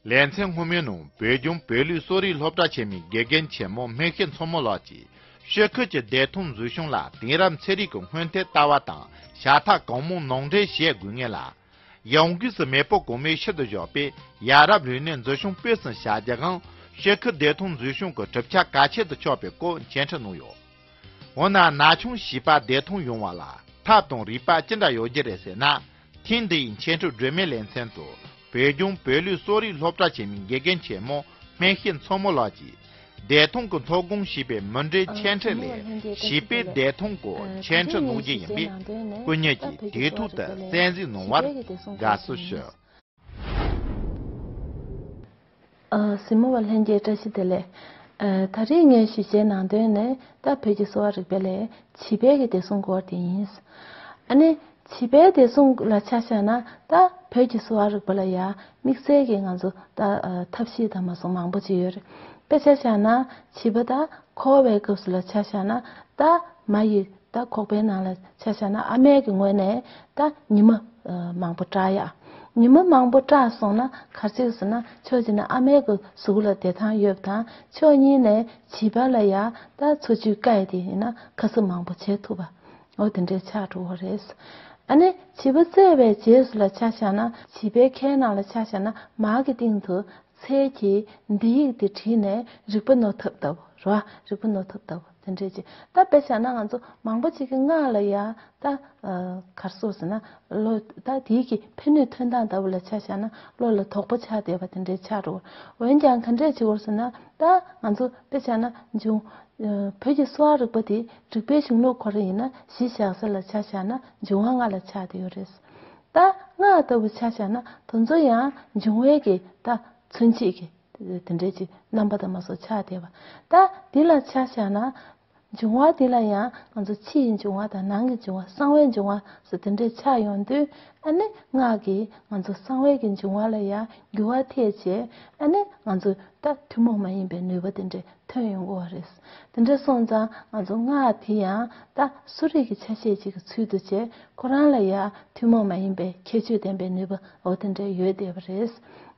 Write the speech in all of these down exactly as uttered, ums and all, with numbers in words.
ལེ་ཚན་སྔོན་མའི་ནང་བོད་ལྗོངས་བོད་ལུགས་གསོ་རིག་སློབ་གྲྭ་ཆེན་མོའི་དགེ་རྒན་ཆེན་མོ་སྨན་ཤེས་མཚོ་མོ་ལགས་ཀྱིས་ཤོག་ཁུ་གྱི་བདེ་ཐང་འཛུགས་སྐྱོང་ལ་དེང་རབས་ཚན་རིག་གི་སྔོན་ཐོན་ལྟ་བ་དང་བྱ་ཐབས་གང་མང་ནང་འདྲེན་བྱེད་དགོས་ངེས་ལ། ཡང་སྒོས་སུ་མེས་པོ་གོང་མའི་ཤུལ་དུ་བཞག་པའི་ཡ་རབས་རིག་གནས་འཛིན་སྐྱོང་སྤེལ་གསུམ་བྱ་རྒྱུའང་ཤོག་ཁུ་བདེ་ཐང་འཛུགས་སྐྱོང་གི་གྲུབ་ཆ་གལ་ཆེན་དུ་ཆགས་པའི་སྐོར་འཆད་ཁྲིད་གནང་ཡོད། འོ་ན་ན་ཆུང་བྱིས་པ་བདེ་ཐང་ཡོང་བ་ལ་ཐབས་དང་རིག་པ་ཅི་འདྲ་ཡོད་རྒྱུ་རེད་ཟེར་ན། ཐེངས་འདིའི་འཆད་ཁྲིད་སྒྲོན་མེའི་ལེ་ཚན་དུ་བོད་ལྗོངས་བོད་ལུགས་གསོ་རིག་སློབ་གྲྭ་ཆེན་མོའི་དགེ་རྒན་ཆེན་མོ་སྨན་ཤེས་མཚོ་མོ་ལགས་ཀྱིས་བདེ་ཐང་གི་ཐོག་དགོངས་ཞེས་པའི་མུ་འབྲེལ་འཆད་ཁྲིད་ལས་བྱིས་པའི་བདེ་ཐང་སྐོར་འཆད་ཁྲིད་གནང་རྒྱུ་ཡིན་པས་སྐུ་ཉིད་ཀྱིས་དུས་ཐོག་ཏུ་གསན་གཟིགས་གནང་བར་དགའ་བསུ་ཞུ། ཨ། གཟིགས་མོ་བ་ལྷན་རྒྱས་བཀྲ་ཤིས་བདེ་ལེགས། ཨ། ད་རེས་ངས་ཞུ་བྱའི་ནང་དོན་ནི་ད་བོད་ཀྱི་གསོ་བ་རིག་པའི་ལས་བྱིས་པའི་གི་བདེ་སྲུང་སྐོར་དེ་ཡིན། ཨ་ནི་བྱིས་པའི་བདེ་སྲུང་ལ་ཆ་བཞག་ན་ད་བོད་ཀྱི་གསོ་བ་རིག་པ་ལ་ཡང་དམིགས་བསལ་གྱི་ང་ཚོ་ད་ཨ་ཐབས་ཤེས་དང་མ་སོང་མང་པོ་ཅིག་ཡོད་རེད། དཔེ་ཆ་བཞག་ན་བྱིས་པ་ད་འཁོར་བའི་སྐབས་སུ་ལ་ཆ་བཞག་ན་ད་མ་ཡི་ད་ཁོག་པའི་ནང་ལ་ཆ་བཞག་ན་ཨ་མའི་གི་ངོས་ནས་ད་ཉི་མ་ཨ་མང་པོ་བཀྲག་ཡ། ཉི་མ་མང་པོ་བཀྲག་སོང་ན་ག་རེ་བྱེད་ཟེར་ན་ཕྱོགས་གཅིག་ནས་ཨ་མའི་གི་གཟུགས་ལ་བདེ་ཐང་ཡོད་པ་དང་ཕྱོགས་གཉིས་ནས་བྱིས་པ་ལ་ཡ་ད་འཚོ་བཅུད་བཀག་ཡ་དེ་ཡིན་ན་ཁ་གསབ་མང་པོ་བྱེད་ཐུབ་པ། འོ་དེ་འདྲའི་ཆགས་འགྲོ་བ་རེད། ཨ་ནི་བྱིས་པ་བཙས་པའི་རྗེས་སུ་ལ་ཆ་བཞག་ན་བྱིས་པའི་ཁའི་ནང་ལ་ཆ་བཞག་ན་མར་གྱི་སྟེང་དུ་ཚལ་གྱི་འདི་ཡིག་དེ་བྲིས་ནས་རིག་པ་རྣོ་ཐབས་ལྟ་བུ་རེད་བ། རིག་པ་རྣོ་ཐབས་ལྟ་བུ་དེ་འདྲས་ཅིག་ད་དཔེ་བཞག་ན་ང་ཚོ་མང་པོ་ཅིག་གི་སྔགས་ལ་ཡ་ད་ཨ་ག་རེ་ཟེར་ན་བློ་ད་དེའི་གི་ཕན་ནུས་ཐོན་སྟངས་ལྟ་བུ་ལ་ཆ་བཞག་ན་བློ་ལ་དོགས་པ་ཆགས་བསྡད་པ་དེ་འདྲས་ཆགས་འགྲོ། འོན་ཀྱང་ག་འདྲས་བྱེད་དགོས་ཟེར་ན་ད་ང་ཚོ་དཔེ་བཞག་ན་འབྱུང་ཨ་བོད་ཀྱི་གསོ་བ་རིག་པ་དེ་རིག་པའི་གཞུང་ལུགས་ཁོ་རང་ཡིན་ན་གཞི་བཞག་ས་ལ་ཆ་བཞག་ན་འབྱུང་བ་ལྔ་ལ་ཆགས་བསྡད་ཡོད་རེད། ད་སྔགས་ལྟ་བུ་ཆ་བཞག་ན་དེ་ཚོ་ཡང་འབྱུང་བའི་གི་ད་མཚོན་བྱེད་ཀྱི་དེ་འདྲའི་ཅིག་རྣམ་པ་དང་མ་སོགས་ཆགས་བསྡད་པ། ད་འདི་ལ་ཆ་བཞག་ན་འབྱུང་བ་འདི་ལ་ཡང་ང་ཚོ་ཕྱི་ཡི་འབྱུང་བ་དང་ནང་གི་འབྱུང་བ་གསང་བའི་འབྱུང་བ་སོགས་དེ་འདྲའི་ཆགས་ཡོང་དུས་ཨ་ནི་སྔགས་ཀྱིས་ང་ཚོ་གསང་བའི་གི་འབྱུང་བ་ལ་ཡང་འགྱུར་བ་ཐེབས་བྱས་ཨ་ནི་ང་ཚོ་ད་ཐུན་མོང་མ་ཡིན་པའི་ནུས་པ་དེ་འདྲའི་ཐོན་ཡོང་གི་ཡོད་རེད། དེ་འདྲ་སོང་ཙང་ང་ཚོ་སྔགས་དེ་ཡང་ད་གསོ་རིག་གི་ཆ་ཤས་ཅིག་གི་ཚུལ་དུ་བྱས་ཁོ་རང་ལ་ཡང་ཐུན་མོང་མ་ཡིན་པའི་ཁྱད་ཆོས་ལྡན་པའི་ནུས་པ་འོ་དེ་འདྲ་ཡོད་བསྡད་པ་རེད།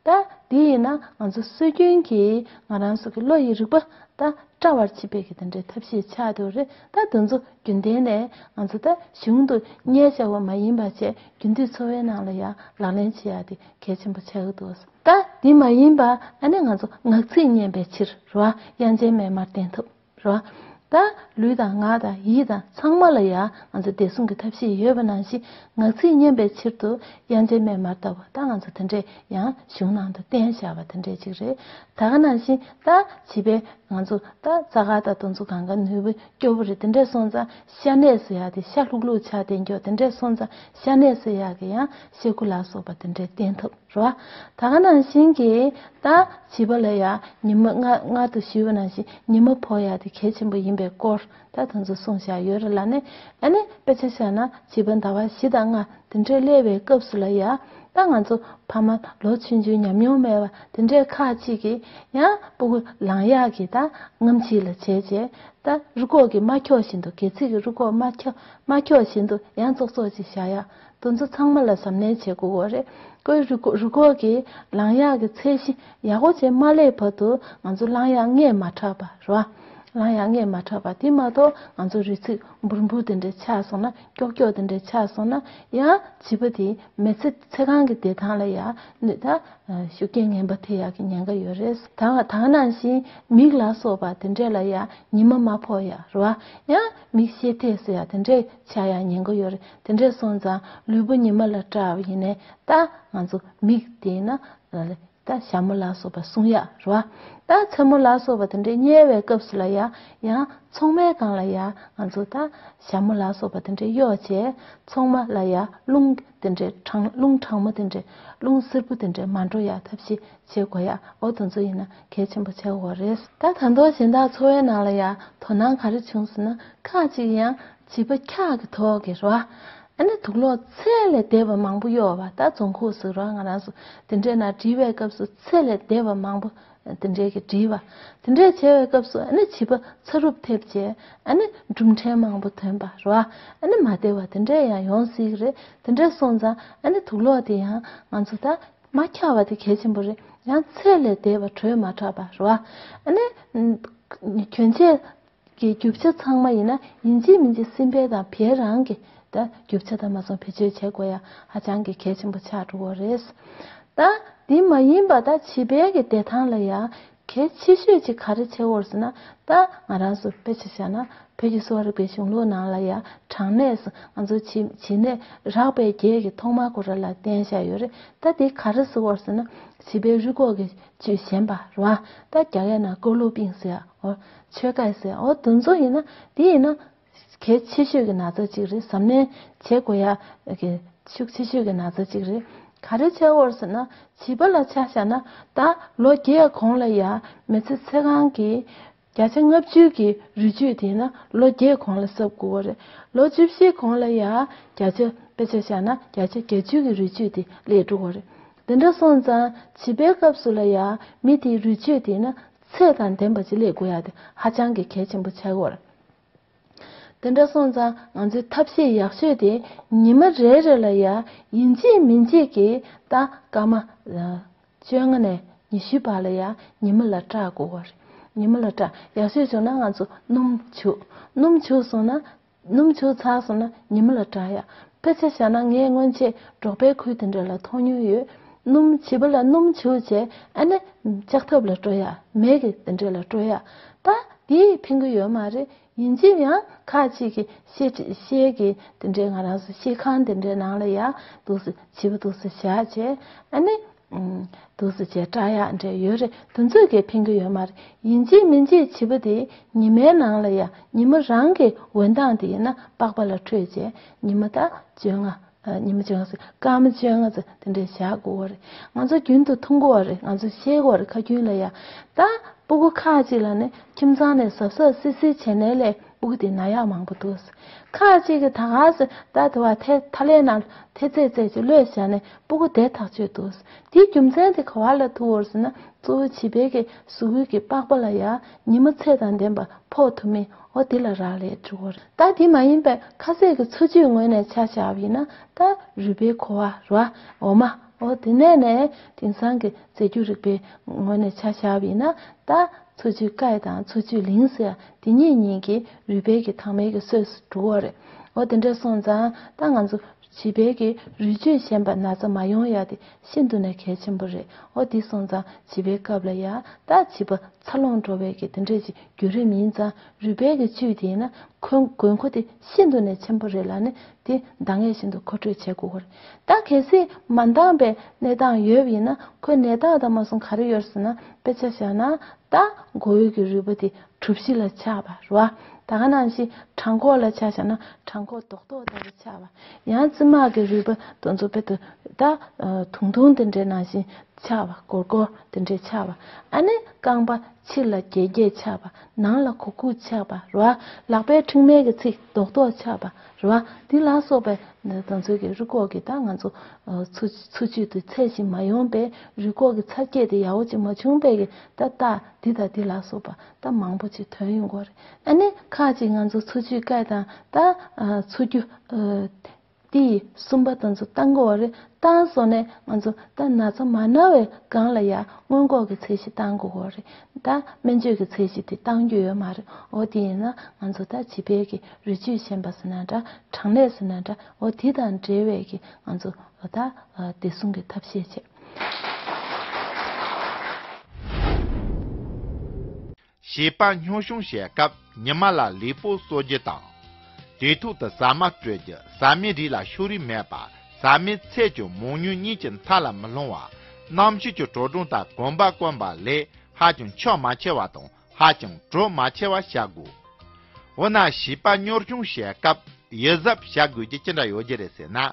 ད་དེ་ཡིན་ན་ང་ཚོ་སྲོལ་རྒྱུན་གྱི་ང་རང་ཚོ་གི་བློ་ཡི་རིག་པ་ད་བཀྲ་བར་བྱེད་པའི་གི་དེ་འདྲའི་ཐབས་ཤེས་ཆགས་འདུག་རེད། ད་དེ་ཚོ་རྒྱུན་ལྡན་ནས་ང་ཚོ་ད་གཞུང་དུ་མངའ་བྱ་བ་མ་ཡིན་པ་བྱས་རྒྱུན་མཐུད་འཚོ་བའི་ནང་ལ་ཡང་ལག་ལེན་བྱེད་ཡ་དེ་གལ་ཆེན་པོ་ཆགས་ཀྱི་འདུག་ད་འདི་མ་ཡིན་པ་ཨ་ནི་ང་ཚོ་ངག་ཚིག་སྙན་པའི་ཕྱིར་རེད་བ། དབྱངས་ཅན་མའི་མར་བསྟེན་ཐབས་རེད་བ། ད་ལུས་དང་ངག་དང་ཡིད་དང་ཚང་མ་ལ་ཡང་ང་ཚོ་བདེ་སྲུང་གི་ཐབས་ཤེས་ཡོད་པ་ནང་བཞིན་ངག་ཚིག་སྙན་པའི་ཕྱིར་དུ་དབྱངས་ཅན་མའི་མར་ལྟ་བུ་ད་ང་ཚོ་དེ་འདྲས་ཡང་གཞུང་ནང་དུ་བསྟན་བཞག་པ་དེ་འདྲས་ཅིག་རེད། ད་ག་ནང་བཞིན་ད་བྱིས་པའི་ང་ཚོ་ད་རྩ་དཀར་དང་དེ་ཚོ་གང་ག་ནུས་པ་སྐྱོ་པོ་རེད། དེ་འདྲས་སོང་ཙང་ཤ་གནད་ཟེར་ཡག་དེ་ཤ་ལྷུག་ལྷུག་ཆགས་བསྡད་མགྱོགས་དེ་འདྲས་སོང་ཙང་ཤ་གནད་ཟེར་ཡག་གི་ཡང་ཤ་ཁུ་ལ་སོགས་པ་དེ་འདྲས་བསྟེན་ཐུབ་རེད་བ། ད་ག་ནང་བཞིན་གྱི་ད་བྱིས་པ་ལ་ཡང་ཉི་མ་སྔ་སྔར་དུ་ཞུས་པ་ནང་བཞིན་ཉི་མ་ཕོག་ཡག་དེ་གལ་ཆེན་པོ་ཡིན་པའི་སྐོར་ད་དེ་ཚོ་གསུངས་བཞག་ཡོད་རེད་ལ་ནི། ཨ་ནི་དཔེ་ཆ་བཞག་ན་བྱིས་པ་ཟླ་བ་བཞི་དང་ལྔ་དེ་འདྲས་སླེབས་པའི་སྐབས་སུ་ལ་ཡང་ད་ང་ཚོ་ཕ་མ་ལོ་ཆུང་ཆུང་ཉམས་མྱོང་མེད་པ་དེ་འདྲས་ཁག་ཅིག་གིས་ཡང་སྤུ་གུ་ལངས་ཡག་གི་ད་རྔམ་བྱེད་ལ་བྱས་བྱས། ད་རུ་ཁོག་གི་མ་འཁྱོག་བཞིན་དུ་སྒལ་ཚིགས་ཀྱི་རུ་ཁོག་མ་འཁྱོག་མ་འཁྱོག་བཞིན་དུ་ཡང་ཙོག་ཙོག་ཅིག་བཞག་ཡག་དེ་ཚོ་ཚང་མ་ལ་གཟབ་ནན་བྱེད་དགོས་ཀྱི་རེད། ཁོའི་རུ་ཁོག་རུ་ཁོག་གི་ལངས་ཡག་གི་ཚད་གཞི་ཡག་པོ་ཅིག་མ་སླེབས་བར་དུ་ང་ཚོ་ལངས་ཡག་སྔས་མ་དྲགས་པ་རེད་བ། ལངས་ཡག་སྔས་མ་དྲགས་པ་དེ་མ་གཏོགས་ང་ཚོ་རུས་ཚིགས་འབུར་འབུར་དེ་འདྲ་ཆགས་སོང་ན་ཀྱོག་ཀྱོག་དེ་འདྲ་ཆགས་སོང་ན་ཡང་བྱིས་པ་དེ་མི་ཚེ་ཚེ་གང་གི་བདེ་ཐང་ལ་ཡང་གནོད་ད། ཤུགས་རྐྱེན་ངན་པ་ཐེབས་ཡག་གི་ཉེན་ཁ་ཡོད་རེད། ད་ད་ག་ནང་བཞིན་མིག་ལ་སོགས་པ་དེ་འདྲས་ལ་ཡང་ཉི་མ་མ་ཕོག་ཡག་རེད་བ། ཡང་མིག་ཤེལ་ཐེབས་ཟེར་ཡག་དེ་འདྲས་ཆགས་ཡག་ཉེན་ཁ་ཡོད་རེད། དེ་འདྲས་སོང་ཙང་ལུས་པོ་ཉི་མ་ལ་བཀྲ་བ་ཡིན་ནའི་ད་ང་ཚོ་མིག་དེ་ན་ད་ཞྭ་མོ་ལ་སོགས་པ་སྲུང་ཡག་རེད་བ། ད་མཚན་མོ་ལ་སོགས་པ་དེ་འདྲས་བསྙལ་བའི་སྐབས་སུ་ལ་ཡང་ཡང་མཚོག་མའི་སྒང་ལ་ཡང་ང་ཚོ་ད་ཞྭ་མོ་ལ་སོགས་པ་དེ་འདྲས་གཡོགས་བྱས་མཚོག་མ་ལ་ཡང་རླུང་དེ་འདྲས་གྲང་རླུང་གྲང་མོ་དེ་འདྲས་རླུང་བསིལ་པོ་དེ་འདྲས་མ་འགྲོ་ཡག་ཐབས་ཤེས་བྱེད་དགོས་ཡག་འོ་དེ་ཚོ་ཡིན་ན་གལ་ཆེན་པོ་ཆགས་ཀྱི་ཡོད་རེད། ད་ད་དུང་གཞན་དག་འཚོ་བའི་ནང་ལ་ཡང་དོ་སྣང་ག་རེ་བྱུང་ཟེར་ན་ཁག་ཅིག་ཡང་བྱིས་པ་འཁྱག་གི་ཐོག་གི་རེད་བ། ཨ་ནི་དུག་ལོག་ཚད་ལས་འདས་པ་མང་པོ་གཡོགས་པ་ད་རྫོང་ཁོག་ཟེར་ར་ང་རང་ཚོ་དེ་འདྲས་ན་འགྲིལ་བའི་སྐབས་སུ་ཚད་ལས་འདས་པ་མང་པོ་དེ་འདྲས་ཀྱི་འགྲིལ་བ། དེ་འདྲས་བྱས་པའི་སྐབས་སུ་ཨ་ནི་བྱིས་པ་ཚ་རུབ་ཐེབས་བྱས་ཨ་ནི་འབྲུམ་ཕྲན་མང་པོ་ཐོན་པ་རེད་བ། ཨ་ནི་མ་བདེ་བ་དེ་འདྲས་ཡང་ཡོང་སྲིད་ཀྱི་རེད། དེ་འདྲས་སོང་ཙང་ཨ་ནི་དུག་ལོག་དེ་ཡང་ང་ཚོ་ད་མ་འཁྱག་པ་དེ་གལ་ཆེན་པོ་རེད། ཡང་ཚད་ལས་འདས་པ་དྲོད་མ་དྲགས་པ་རེད་བ། ཨ་ནི་གྱོན་ཆས་ཀྱི་རྒྱུ་ཆ་ཚང་མ་ཡིན་ན་ཡིན་གཅིག་མིན་གཅིག་སྲིན་བལ་དང་བལ་རང་གི་ད་རྒྱུ་ཆ་དང་མ་སོང་བེད་སྤྱོད་བྱེད་དགོས་ཡ་ཧ་ཅང་གི་གལ་ཆེན་པོ་ཆགས་འགྲོ་གི་རེད། ད་འདི་མ་ཡིན་པ་ད་བྱིས་པའི་གི་བདེ་ཐང་ལ་ཡ་གལ་ཆེ་ཤོས་ཅིག་ག་རེ་བྱེད་དགོས་ཟེར་ན། ད་ང་རང་ཚོ་དཔེ་ཆ་བཞག་ན་བོད་ཀྱི་གསོ་བ་རིག་པའི་གཞུང་ལུགས་ནང་ལ་ཡ་གྲང་ནད་ཟེར་ང་ཚོ་བྱིས་བྱིས་ནད་རགས་པའི་རྒྱས་ཀྱི་ཐོག་མ་ཁོ་ར་ལ་བསྟན་བཞག་ཡོད་རེད། ད་འདི་ག་རེ་ཟེར་དགོས་ཟེར་ན་བྱིས་པའི་རུས་ཁོག་གི་བཅུད་ཞན་པ་རེད་བ། ད་རྒྱ་སྐད་ནང་ཀོ་ལོ་པིང་ཟེར་ཡ། འོ། ཆོས་སྐད་ཟེར་ཡ། འོ་དེ་ཚོ་ཡིན་ན་འདི་ཡིན་ན་གལ་ཆེ་ཤོས་ཀྱི་ན་ཚ་གཅིག་རེད། གཟབ་ནན་བྱེད་དགོས་ཡ་གི་ཤུགས་ཆེ་ཤོས་ཀྱི་ན་ཚ་གཅིག་རེད། ག་རེ་བྱེད་དགོས་ཟེར་ན་བྱིས་པ་ལ་ཆ་བཞག་ན་ད་ལོ་བརྒྱད་གོང་ལ་ཡ་མི་ཚེ་ཚེ་གང་གི་བརྒྱ་ཆ་ལྔ་བཅུ་གི་རུས་བཅུད་དེ་ཡིན་ན་ལོ་བརྒྱད་གོང་ལ་གསོབ་དགོས་པ་རེད། ལོ་བཅུ་བཞི་གོང་ལ་ཡ་བརྒྱ་ཆ་དཔེ་ཆ་བཞག་ན་བརྒྱ་ཆ་བརྒྱད་ཅུ་གི་རུས་བཅུད་དེ་སླེབས་འགྲོ་གི་རེད། དེ་འདྲ་སོང་ཙང་བྱིས་པའི་སྐབས་སུ་ལ་ཡ་མི་དེའི་རུས་བཅུད་དེ་ཡིན་ན་ཚད་དང་ལྡན་པ་ཅིག་སླེབས་དགོས་ཡ་དེ་ཧ་ཅང་གི་གལ་ཆེན་པོ་ཆགས་ཀྱི་ཡོད་རེད། དེ་འདྲ་སོང་ཙང་ང་ཚོའི་ཐབས་ཤེས་ཡག་ཤོས་དེ་ཉི་མ་རེ་རེ་ལ་ཡ་ཡིན་གཅིག་མིན་གཅིག་གི་ད་སྐར་མ་བཅོ་ལྔ་ནས་ཉི་ཤུ་བར་ལ་ཡ་ཉི་མ་ལ་སྐྲག་དགོས་པ་རེད། ཉི་མ་ལ་སྐྲག་ཡག་ཤོས་བྱུང་ན་ང་ཚོ་སྣུམ་བྱུག་སྣུམ་བྱུག་སོང་ན་སྣུམ་བྱུག་ཚར་སོང་ན་ཉི་མ་ལ་སྐྲག་ཡ། དཔེ་ཆ་བཞག་ན་ངས་སྔོན་ཆད་འབྲོག་པའི་ཁུལ་དེ་འདྲ་ལ་མཐོང་མྱོང་ཡོད། སྣུམ་བྱིས་པ་ལ་སྣུམ་བྱུག་བྱས་ཨ་ནི་ལྕགས་ཐབ་ལ་སྤྲོ་ཡ་མེ་གི་དེ་འདྲ་ལ་སྤྲོ་ཡ། ད་དེས་ཕན་གི་ཡོད་མ་རེད། ཡིན་གཅིག་ཡང་ཁག་ཅིག་གི་ཤེལ་ཤེལ་གྱི་དེ་འདྲའི་ང་རང་ཚོ་ཤེལ་ཁང་དེ་འདྲའི་ནང་ལ་ཡ་འདུག་སེ་བྱིས་པ་འདུག་སེ་བཞག་བྱས་ཨ་ནི་འདུག་སེ་བྱས་སྐྲག་ཡག་འདྲ་ཡོད་རེད། དེ་ཚོས་གས་ཕན་གི་ཡོད་མ་རེད། ཡིན་གཅིག་མིན་གཅིག་བྱིས་པ་དེ་ཉི་མའི་ནང་ལ་ཡ་ཉི་མ་རང་གི་འོད་མདངས་དེ་ཡིན་ན་པགས་པ་ལ་འཕྲོད་བྱས་ཉི་མ་ད་བཅོ་ལྔ། ཉི་མ་བཅོ་ལྔ་ཙམ་སྐར་མ་བཅོ་ལྔ་ཙམ་དེ་འདྲས་བཞག་དགོས་པ་རེད། ང་ཚོ་རྒྱུན་དུ་མཐོང་གི་ཡོད་རེད། ང་ཚོ་ཤེས་ཀྱི་ཡོད་རེད། ཁ་རྒྱུན་ལ་ཡ་ད་སྤུ་གུ་ཁག་ཅིག་ལ་ནི་ཁྱིམ་ཚང་ནས་གཟབ་གཟབ་སིལ་སིལ་བྱས་ནའི་ལས་སྤུ་གུ་དེ་ན་ཡག་མང་པོ་འདུག་ཁག་ཅིག་གིས་ད་ག་སེ་ད་དེ་བ་ཐེ་ཐ་ལེ་ནང་ཐེ་ཚེ་ཚེ་ཅིག་གློད་བཞག་ནས་སྤུ་གུ་བདེ་ཐག་ཆོད་འདུག་དེའི་རྒྱུ་མཚན་དེ་ག་བ་ལ་ཐུག་ཡོད་རེད་ཟེར་ན་གཙོ་བོ་བྱིས་པའི་གི་གཟུགས་པོའི་གི་པགས་པ་ལ་ཡ་ཉི་མ་ཚད་དང་ལྡན་པ་ཕོག་ཐུབ་མིན། འོ་དེ་ལ་རག་ལས་འགྲོ་གི་རེད། ད་དེ་མ་ཡིན་པའི་ཁ་ཟས་ཀྱི་འཚོ་བཅུད་ངོས་ནས་ཆ་བཞག་པ་ཡིན་ན་ད་རུས་པའི་ཁུ་བ་རེད་བ། འོ་མ། འོ་དེ་ནས་ནས་དེང་སང་གི་རྫས་འགྱུར་རིག་པའི་ངོས་ནས་ཆ་བཞག་པ་ཡིན་ན་ད་འཚོ་བཅུད་སྐྱེད་དང་འཚོ་བཅུད་ལེན་ཟེར་དེ་གཉིས་གཉིས་ཀྱིས་རུས་པའི་གི་དྭངས་མའི་གི་གསོས་སུ་འགྲོ་གི་རེད། འོ་དེ་འདྲ་སོང་ཙང་ད་ང་ཚོ་བྱིས་པའི་གི་རུས་བཅུད་ཞན་པ་ན་ཚ་མ་ཡོང་ཡ་དེ་ཤིན་ཏུ་ནས་གལ་ཆེན་པོ་རེད། འོ་དེ་སོང་ཙང་བྱིས་པའི་སྐབས་ལ་ཡ་ད་བྱིས་པ་འཚར་ལོངས་འགྲོ་བའི་གི་དེ་འདྲས་ཀྱི་བརྒྱུད་རིམ་ཡིན་ཙང་རུས་པའི་གི་བཅུད་དེ་ཡིན་ན་ཁོའི་དགོས་མཁོ་དེ་ཤིན་ཏུ་ནས་ཆེན་པོ་རེད་ལ་ནི་དེ་འདང་ངེས་བཞིན་དུ་མཁོ་སྤྲོད་བྱེད་དགོས་ཀྱི་རེད། ད་གལ་སྲིད་མ་འདང་པའི་གནས་སྟངས་ཡོད་པ་ཡིན་ན་ཁོའི་ནད་རྟགས་དང་མ་སོང་ག་རེ་ཡོད་ཟེར་ན་དཔེ་ཆ་བཞག་ན་ད་མགོ་བོའི་གི་རུས་པ་དེ་གྲུ་བཞི་ལ་ཆགས་པ་རེད་བ། ད་ག་ནང་བཞིན་བྲང་ཁོག་ལ་ཆ་བཞག་ན་བྲང་ཁོག་རྡོག་རྡོག་ལྟ་བུ་ཆགས་པ། ཡང་རྩིབ་མ་གི་རུས་པ་དེ་ཚོ་དཔེ་དུ་ད་དུང་དུང་དེ་འདྲའི་ནང་བཞིན་ཆགས་པ། སྒོར་སྒོར་དེ་འདྲའི་ཆགས་པ། ཨ་ནི་རྐང་པ་ཕྱི་ལ་རྒྱས་རྒྱས་ཆགས་པ། ནང་ལ་གུག་གུག་ཆགས་པ་རེད་བ། ལག་པའི་མཁྲིག་མའི་གི་ཚིགས་རྡོག་རྡོག་ཆགས་པ་རེད་བ། འདི་ལ་སོགས་པའི་དེ་ཚོ་གི་རུས་ཁོག་གི་ད་ང་ཚོ་འཚོ་འཚོ་བཅུད་དེ་ཚད་གཞི་མ་ཡོང་པའི་རུས་ཁོག་གི་འཚར་སྐྱེད་དེ་ཡག་པོ་ཅིག་མ་བྱུང་པའི་གི་ད་རྟགས་འདི་དང་འདི་ལ་སོགས་པ་ད་མང་པོ་ཅིག་ཐོན་ཡོང་གི་རེད། ཨ་ནི་ཁག་ཅིག་ང་ཚོ་འཚོ་བཅུད་སྐྱེད་དང་ད་འཚོ་རྒྱུ་དེ་གསུམ་པ་དེ་ཚོ་བཏང་དགོས་པ་རེད། བཏང་སོང་ནས་ང་ཚོ་ད་ན་ཚ་མ་ན་བའི་སྒང་ལ་ཡ་སྔོན་འགོག་གི་ཚད་གཞི་བཏང་དགོས་པ་རེད། ད་སྨན་བཅོས་ཀྱི་ཚད་གཞི་དེ་བཏང་རྒྱུ་ཡོད་མ་རེད། འོ་དེ་ཡིན་ན་ང་ཚོ་ད་བྱིས་པའི་གི་རུས་བཅུད་ཞན་པ་ཟེར་ན་འདྲ་གྲང་ནད་ཟེར་ན་འདྲ་འོ་དེ་དང་འབྲེལ་བའི་གི་ང་ཚོ་ད་བདེ་སྲུང་གི་ཐབས་ཤེས་བྱེད། བྱིས་པ་སྨྱོ་ཆུང་བྱེད་སྐབས་ཉི་མ་ལ་ལུས་པོ་གསོ་རྒྱུ་དང་། དུས་ཐོག་ཏུ་ཟ་མ་སྤྲོད་རྒྱུ། ཟ་མའི་རིགས་ལ་ཤུགས་རིང་མེད་པ། ཟ་མའི་ཚད་ཀྱང་མང་ཉུང་གཉིས་ཀྱི་མཐའ་ལ་མི་ལྷུང་བ། གནམ་གཤིས་ཀྱི་དྲོ་གྲང་དང་གོམ་པ་གོམ་པ་ལས་ཧ་ཅང་ཆག་མ་ཆེ་བ་དང་ཧ་ཅང་དྲོ་མ་ཆེ་བ་བྱ་དགོས། འོ་ན་བྱིས་པ་སྨྱོ་ཆུང་བྱེད་སྐབས་ཡིད་གཟབ་བྱ་དགོས་རྒྱུ་ཅི་འདྲ་ཡོད་རྒྱུ་རེད་ཟེར་ན།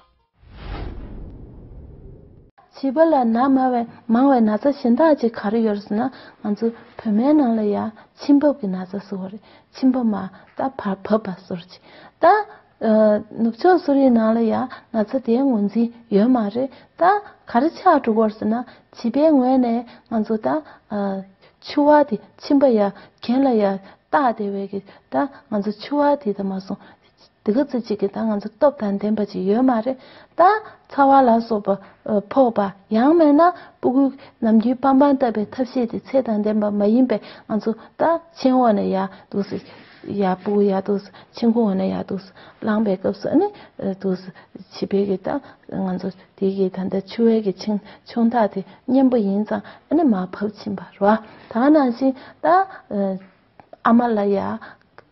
བྱིས་པ་ལ་ན་མང་བའི་མང་བའི་ན་ཚ་གཞན་དག་ཅིག་ག་རེ་ཡོད་རེད་ཟེར་ན། ང་ཚོ་བོད་སྨན་ནང་ལ་ཡ་མཆིན་བབས་ཀྱི་ན་ཚ་ཟེར་བ་རེད། མཆིན་པ་མར་ད་བབས་བབས་པ་ཟེར་ཅིག་ད་ནུབ་ཕྱོགས་སུ་རིའི་ནང་ལ་ཡ་ན་ཚ་དེའི་ངོས་འཛིན་ཡོད་མ་རེད། ད་ག་རེ་ཆགས་འགྲོ་གི་ཡོད་རེད་ཟེར་ན། བྱིས་པའི་ངོས་ནས་ང་ཚོ་ད་ཕྱུ་པ་དེ་མཆིན་པ་ཡ་གྱེན་ལ་ཡ་བཏགས་བསྡད་པའི་གི་ད་ང་ཚོ་ཕྱུ་པ་དེ་ད་མ་སོང་། དེ་ག་ཚོད་ཅིག་གི་ད་ང་ཚོ་སྟོབས་དང་ལྡན་པ་ཅིག་ཡོད་མ་རེད། ད་ཚ་བ་ལ་སོགས་པ་ཨ་ཕོག་པ་ཡང་མིན་ན་སྤུ་གུ་ནམ་རྒྱུན་པང་པང་བཏབ་པའི་ཐབས་ཤེས་དེ་ཚད་དང་ལྡན་པ་མ་ཡིན་པའི་ང་ཚོ་ད་མཆིན་འོག་ནས་ཡར་འདུག་སེ་ཡར་སྤུ་གུ་ཡར་འདུག་སེ་མཆིན་ཁུང་འོག་ནས་ཡར་འདུག་སེ་ལངས་པའི་སྐབས་སུ་ཨ་ནི་འདུག་སེ་བྱིས་པའི་གི་ད་ང་ཚོ་དེ་གི་ད་ལྟ་འཆི་བའི་གི་མཆིན་ཆུང་ཐག་དེ་མཉེན་པོ་ཡིན་ཙང་ཨ་ནི་མར་བབས་ཕྱིན་པ་རེད་བ། ད་ག་ནང་བཞིན་ད་ཨ་མ་ལ་ཡ་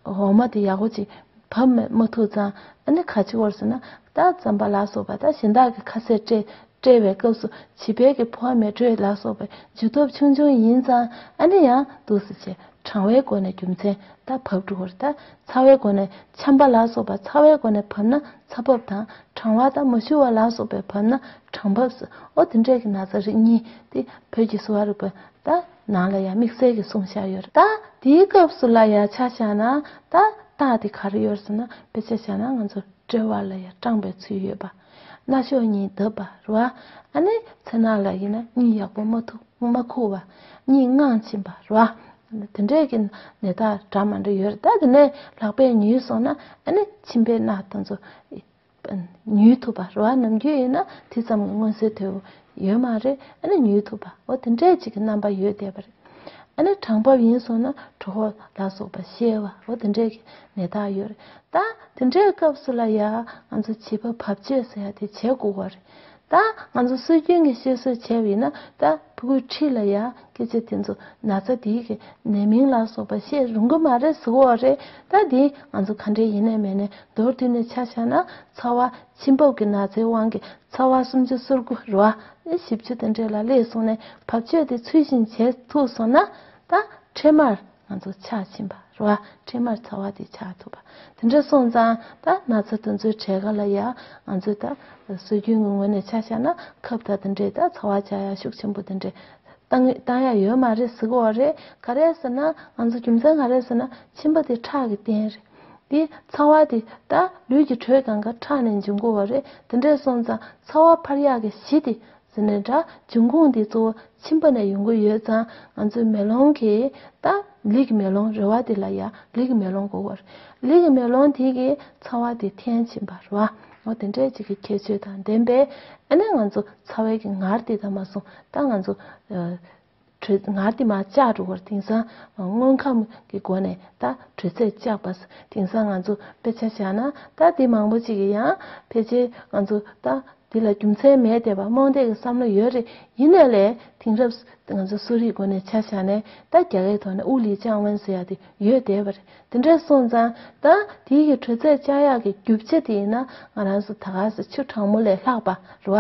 འོ་མ་དེ་ཡག་པོ་ཅིག་བབས་མ་མ་ཐུབ་ཙང་ཨ་ནི་ག་ཅི་བོར་ཟེར་ན། ད་རྩམ་པ་ལ་སོགས་པ་ད་གཞན་དག་གི་ཁ་ཟས་སྤྲད་སྤྲད་པའི་སྐབས་སུ་བྱིས་པའི་གི་ཕོ་བ་མེ་དྲོད་ལ་སོགས་པའི་འཇུ་སྟོབས་ཆུང་ཆུང་ཡིན་ཙང་ཨ་ནི་ཡང་འདུག་སེ་བྱས་གྲང་བའི་སྒོ་ནས་རྒྱུ་མཚན་ད་བབས་འགྲོ་གི་རེད། ད་ཚ་བའི་སྒོ་ནས་ཆམ་པ་ལ་སོགས་པ་ཚ་བའི་སྒོ་ནས་བབས་ན་ཚ་བབས་དང་། གྲང་བ་དང་མ་ཞུ་བ་ལ་སོགས་པའི་བབས་ན་གྲང་བབས་སུ། ཨོ་དེ་འདྲས་ཀྱི་ན་ཚ་རིགས་གཉིས་དེ་བོད་ཀྱི་གསོ་བ་རིག་པ་ད་ནང་ལ་ཡང་དམིགས་བསལ་གྱི་གསུངས་བཞག་ཡོད་རེད། ད་དེའི་སྐབས་སུ་ལ་ཡང་ཆ་བཞག་ན་ད་རྟགས་དེ་ག་རེ་ཡོད་རེད་ཟེར་ན། དཔེ་ཆ་བཞག་ན་ང་ཚོ་དཔྲལ་བ་ལ་ཡང་སྐྲངས་པའི་ཚུལ་ཡོད་པ། སྣ་གཤོག་གཉིས་བརྡབས་པ་རེད་བ། ཨ་ནི་མཚན་ནག་ལ་ཡིན་ན་གཉིད་ཡག་པོ་མ་ཐུབ་མ་ཁུག་པ། གཉིད་དངངས་ཕྱིན་པ་རེད་བ། དེ་འདྲས་ཀྱི་ནད་རྟགས་འདྲ་མི་འདྲ་ཡོད་རེད། ད་དེ་ནས་ལག་པས་ཉུལ་སོང་ན་ཨ་ནི་མཆིན་པའི་སྣ་དེ་ཚོ་ཉུལ་ཐུབ་པ་རེད་བ། ནམ་རྒྱུན་ཡིན་ན་དེ་ཙམ་གྱི་མངོན་གསལ་དོད་པོ་ཡོད་མ་རེད། ཨ་ནི་ཉུལ་ཐུབ་པ། འོ་དེ་འདྲས་ཅིག་གི་རྣམ་པ་ཡོད་བསྡད་པ་རེད། ཨ་ནི་གྲང་བབས་ཡིན་སོང་ན་གྲོད་ཁོག་ལ་སོགས་པ་བཤལ་བ། འོ་དེ་འདྲས་ཀྱི་ནད་རྟགས་ཡོད་རེད། ད་དེ་འདྲའི་སྐབས་སུ་ལ་ཡ་ང་ཚོ་བྱིས་པ་བབས་གཅོད་ཟེར་ཡ་དེ་བྱེད་དགོས་པ་རེད། ད་ང་ཚོ་སྲོལ་རྒྱུན་གྱི་བཤད་སྲོལ་བྱས་པ་ཡིན་ན་ད་ཕྲུ་གུའི་འཁྲིས་ལ་ཡ་སྐད་ཆ་དེ་ཚོ་ན་ཚ་དེའི་གི་ནད་མིང་ལ་སོགས་པ་བཤད་རུང་གི་མ་རེད་ཟེར་གོ་རེད། ད་དེ་ང་ཚོ་ག་འདྲས་ཡིན་ནའི་མིན་ནའི་མདོར་བསྡུས་ནས་ཆ་བཞག་ན་ཚ་བ་མཆིན་ཕབ་ཀྱི་ན་ཚའི་དབང་གིས་ཚ་བ་སུམ་ཅུ་སོ་དགུ་རེད་བ། བཞི་བཅུ་དེ་འདྲས་ལ་སླེབས་སོང་ནས་བབས་གཅོད་དེ་ཚུལ་བཞིན་བྱེད་ཐུབ་སོང་ན་ད་འཕྲལ་མར་ང་ཚོ་ཆག་ཕྱིན་པ་རེད་བ། འཕྲལ་མར་ཚ་བ་དེ་ཆག་ཐུབ་པ། དེ་འདྲ་སོང་ཙང་ད་ན་ཚ་དེ་ཚོའི་གྲས་ཁ་ལ་ཡ་ང་ཚོས་ད་སྲོལ་རྒྱུན་གྱི་ངོས་ནས་ཆ་བཞག་ན་ཁབ་དང་དེ་འདྲས་ད་ཚ་བ་ཆག་ཡ་ཤུགས་ཆེན་པོ་དེ་འདྲས་བཏང་བཏང་ཡ་ཡོད་མ་རེད་ཟེར་གོ་རེད། ག་རེ་ཟེར་ན་ང་ཚོ་རྒྱུ་མཚན་ག་རེ་ཟེར་ན་མཆིན་པ་དེ་ཁྲག་གི་རྟེན་རེད། དེ་ཚ་བ་དེ་ད་ལུས་ཀྱི་དྲོད་གང་ག་ཁྲག་ནས་འབྱུང་གོ་བ་རེད། དེ་འདྲས་སོང་ཙང་ཚ་བ་འཕར་ཡག་གི་གཞི་དེ་ཟེར་ནས་འདྲ་འབྱུང་ཁུངས་དེ་གཙོ་བོ་མཆིན་པ་ནས་ཡོང་གི་ཡོད་ཙང་ང་ཚོའི་མེ་ལོང་གི་ད་ལུས་ཀྱི་མེ་ལོང་རེད་བ། དེ་ལ་ཡ་ལུས་ཀྱི་མེ་ལོང་གོ་བ་རེད། ལུས་ཀྱི་མེ་ལོང་དེ་གི་ཚ་བ་དེ་འཐེན་ཕྱིན་པ་རེད་བ། འོ་དེ་འདྲས་ཅིག་གི་ཁྱད་ཆོས་དང་ལྡན་པས་ཨ་ནི་ང་ཚོ་ཚ་བའི་གི་ངར་དེ་ད་མ་སོང་ད་ང་ཚོ་ཨ། དྲོད་ངར་དེ་མར་བཅག་འགྲོ་བར་དེང་སང་དངོས་ཁམས་ཀྱི་སྒོ་ནས་ད་དྲོད་ཚད་བཅག་པ། དེང་སང་ང་ཚོ་དཔེ་ཆ་བཞག་ན་ད་དེ་མང་པོ་ཅིག་གིས་ཡང་ཕལ་ཆེར་ང་ཚོ་ད་དེ་ལ་རྒྱུ་མཚན་མེད་བསྡད་པ་རྨོངས་དད་ཀྱི་བསམ་བློ་ཡོད་རེད། ཡིན་ནའི་ལས་དེང་རབས་ང་ཚོ་གསོ་རིག་སྒོ་ནས་ཆ་བཞག་ནས་ད་རྒྱ་སྐད་ཐོག་ནས་ཨུ་ལི་ཅང་ཝན་ཟེར་ཡ་དེ་ཡོད་བསྡད་པ་རེད། དེ་འདྲ་སོང་ཙང་ད་དེའི་གི་དྲོད་ཚད་བཅག་ཡག་གི་རྒྱུ་ཆ་དེ་ཡིན་ན་ང་རང་ཚོ་ད་ག་ས་ཆུ་གྲང་མོ་ལས་ལྷག་པ་རེད་བ།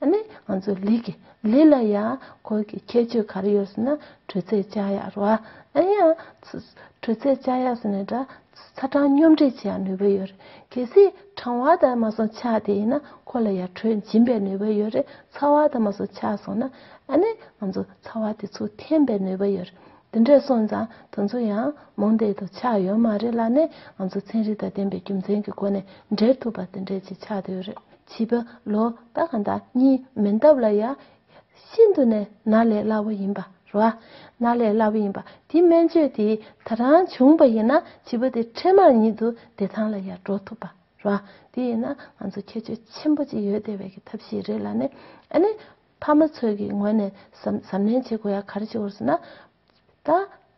ཨ་ནི་ང་ཚོ་ལུས་ཀྱི་ལུས་ལ་ཡང་ཁོ་གི་ཁྱད་ཆོས་ག་རེ་ཡོད་ཟེར་ན་དྲོད་ཚད་བཅག་ཡག་རེད་བ། ཨ་ཡང་དྲོད་ཚད་བཅག་ཡག་ཟེར་ནས་འདྲ་ཚ་གྲང་སྙོམས་སྒྲིག་བྱེད་ཡག་ནུས་པ་ཡོད་རེད། གལ་སྲིད་གྲང་བ་དང་མ་སོང་ཆག་དེ་ཡིན་ན་ཁོ་ལ་ཡང་དྲོད་འབྱིན་པའི་ནུས་པ་ཡོད་རེད། ཚ་བ་དང་མ་སོང་ཆག་སོང་ན་ཨ་ནི་ང་ཚོ་ཚ་བ་དེ་ཚུར་འཐེན་པའི་ནུས་པ་ཡོད་རེད། དེ་འདྲས་སོང་ཙང་དེ་ཚོ་ཡང་རྨོངས་དད་དུ་ཆགས་ཡོད་མ་རེད་ལབ་ནས་ང་ཚོ་ཚན་རིག་དང་ལྡན་པའི་རྒྱུ་མཚན་གྱི་སྒོ་ནས་འགྲེལ་ཐུབ་པ་དེ་འདྲས་ཅིག་ཆགས་བསྡད་ཡོད་རེད། བྱིས་པ་ལོ་ད་གང་ལྟར་གཉིས་མན་འདབས་ལ་ཡ་ཤིན་ཏུ་ནས་ན་ལས་སླ་བོ་ཡིན་པ་རེད་བ། ན་ལས་སླ་བོ་ཡིན་པ་དེ་སྨན་བཅོས་དེ་ད་རང་བྱུང་བ་ཡིན་ན་བྱིས་པ་དེ་འཕྲལ་མར་ཉིད་དུ་བདེ་ཐང་ལ་ཡ་འགྲོ་ཐུབ་པ་རེད་བ། དེ་ཡིན་ན་ང་ཚོ་ཁྱད་ཆོས་ཆེན་པོ་ཅིག་ཡོད་བསྡད་པའི་གི་ཐབས་ཤེས་རེད་ལབ་ནས་ཨ་ནི་ཕ་མ་ཚོའི་གི་ངོས་ནས་གཟབ་གཟབ་ནན་བྱེད་དགོས་ཡ་ག་རེ་བྱེད་དགོས་ཟེར་ན། ད་